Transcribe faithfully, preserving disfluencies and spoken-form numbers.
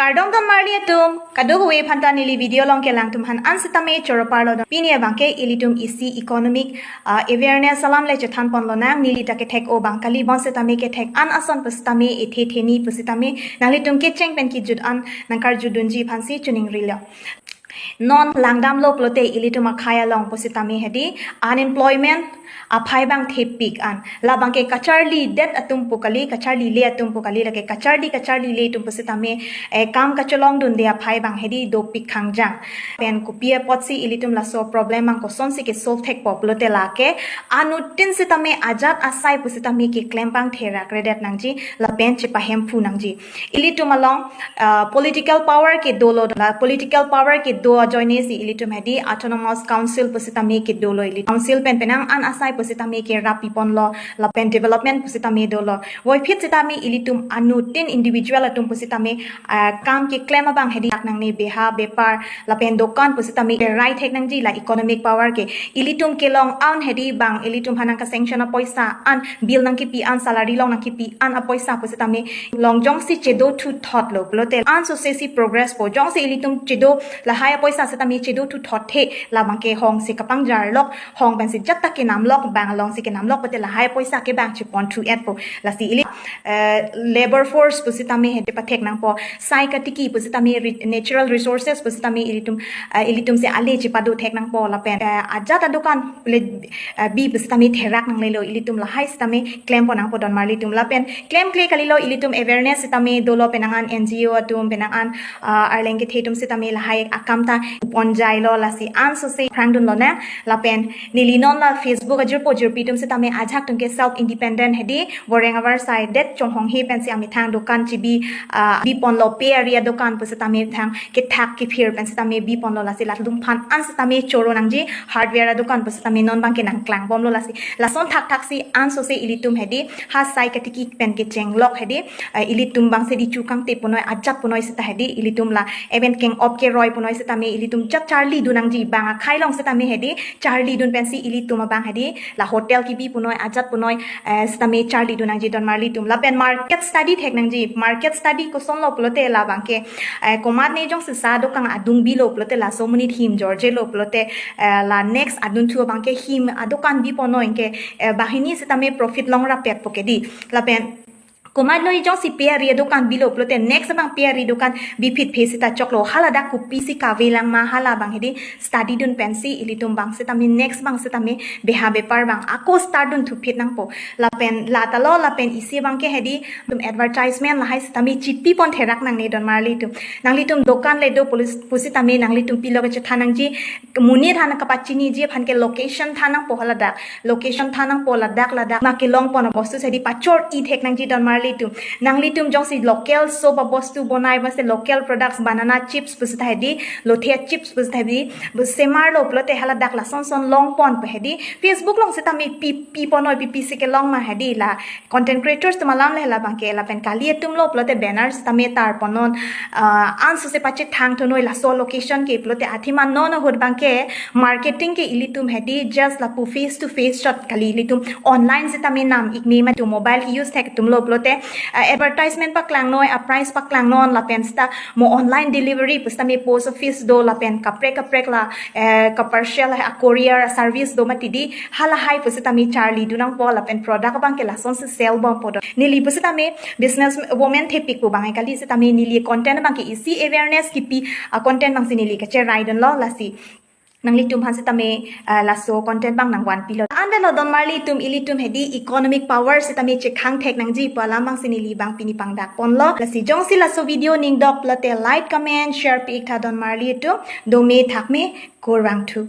Kardom donmarli atum, kadokave aphanta neli video along kelang atum aphan an sitame choro parlo don. Pini abangke ilitum isi economic, ah, awareness alam le chethan ponlonang, neli ta kethek-o abang kali, bonsitame kethek an ason pusitame, ethe theni pusitame nanglitum kecheng pen kejut an nangkarjudunji aphansi choningrilo. Non langdamlo pulote ilitum akhei along pusitame hedi unemployment aphai abang thepik an. Labangke kacharlidet atum pu kali, kacharlile atum pu kali, lake kacharli kacharlile atum pusitame, eh, kam kacholongdunde aphai abang hedi dopik khangjang. Pen kopi apotsi ilitum laso problem abang kosonsi ke solve thekpo pulote lake anuttin sitame ajat asai pusitame keklem abang therakredet nangji, lapen chepahemphu nangji. Ilitum along, ah, political power kedolo, la political power kedo ajoine si ilitum hedi autonomous council pusitame kedolo, ili council pen penang an asai pusitame kerap piponlo, lapen development pusitame dolo. Voiphit sitame ilitum anuttin individual atum pusitame, ah, kam keklem abang hedi dak nangne, beha bepar lapen dokan pusitame kerai thek nangji, la economic power ke. Ilitum kelong an hedi bang ilitum aphan nangkasanction apoisa an, bill nangkepi an, salary along nangkepi an apoisa pusitame long jongsi chedo thuthotlo pulote ansose si progress po. Jongsi ilitum chedo lahai apoisa sitame chedo thuthot the, labangke hong si kapangjarlok, hong pensi jat ta kenamlok, bang alongsi kenamlok pulote lahai apoisa ke bang cheponthu-etpo. Lasi ili, eh, labor force pusitame hedi pathek nangpo, sai katiki pusitame, re-, natural resources pusitame ilitum, eh, ilitum si ale chepado thek nangpo, lapen, eh, ajat adokan le, eh, bi pusitame therak nanglelo, ilitum lahai sitame klem pon nangpo donmarli atum. Lapen klemkle kalilo, ilitum awareness sitame dolo, penang an N G O atum, penang an, ah, arleng kethe atum sitame lahai akam ta ponjailo, lasi ansose phrangdunlonang. Lapen neli non la Facebook ajirpo jirpi atum sitame ajahak atum ke self independent hedi, boreng avarsai det chonghonghe pensi amethang dokan chibi, ah, biponlo, pe ari adokan pusitame thang kethak kephir pen sitame biponlo, lasi latum aphan an sitame choro nangji, hardware adokan pusitame non abangke nangklangbomlo, lasi lason thakthak si ansose ilitum hedi ha sai katiki pen kechenglok hedi, eh, ilitum abang si di chukang te punoi, ajat punoi sita hedi ilitum la even keng-op keroi punoi sitame ilitum jat charlidun nangji, bang akhei along sitame hedi charlidun pensi ilitum abang hedi la hotel kebi punoi, ajat punoi, eh, sitame charlidun nangji donmarli atum. Lapen market study thek nangji, market study kosonlo pulote labangke, eh, komatne jongsi sa adokan adung bilo pulote, laso amonit him jorjelo pulote, eh, la next adunthu abangke him adokan biponoi ke, eh, banghini sitame profit longrapetpo ke di. Lapen komatne jongsi pe ari adokan bilo pulote next abang pe ari dokan biphitphe sita choklo, haladak kopisi kavelang ma, hala abang hedi study dun pensi ilitum abang sitame next abang sitame beha bepar abang ako start dunthuphit nangpo. Lapen latalo, lapen isi abangke hedi tum advertisement lahai sitame chipipon therak nangne donmarli atum. Nanglitum dokan le do pulis-, pusitame nanglitum pilo kechethan nangji, monit aphan kapachiniji aphan ke location than nangpo, haladak location than nangpo, ladak ladak ma kelongpon abostu hedi pachor-i thek nangji donmarli atum. Nanglitum jongsi local soap abostu bonai, mase local products, banana chips pusita hedi, lothia chips pusita hedi, bu semarlo pulote haladak lason son longponpo hedi. Facebook along sitame pi, piponoi, pipisi kelong ma hedi, la content creators atum alam le labangke, lapen kali atumlo pulote banner sitame tarponnon, ah, ansose pachethangthunoi laso location ke pulote, athema non ahut abangke marketing ke ilitum hedi just lapu face to face shot kali, ilitum online sitame nam-ikme, mate mobile ke-use thek atumlo pulote, ah, advertisement paklangnoi, a price paklangnon, lapen sita mo online delivery pusitame post office do, lapen kaprek kaprek la, eh, ka-parcel, a courier service do mati di, halahai pusitame charlidun nangpo, lapen product abangke lasonsi sell bompo don. Neli pusitame business woman thepik pu abang kali sitame neli content abangke isi awareness kepi a content abangsi neli kacheraidunlo, lasi nanglitum aphan sitame, eh, laso content abang nangvanpilo. Anvelo donmarli atum, ilitum hedi economic power sitame chekhang thek nangji pu alam abangsi neli abang pini pangdakponlo. Lasi jongsi laso video ning dok pulote like, comment, share pi-iktha donmarli atum. Dome thakme, kurvangthu.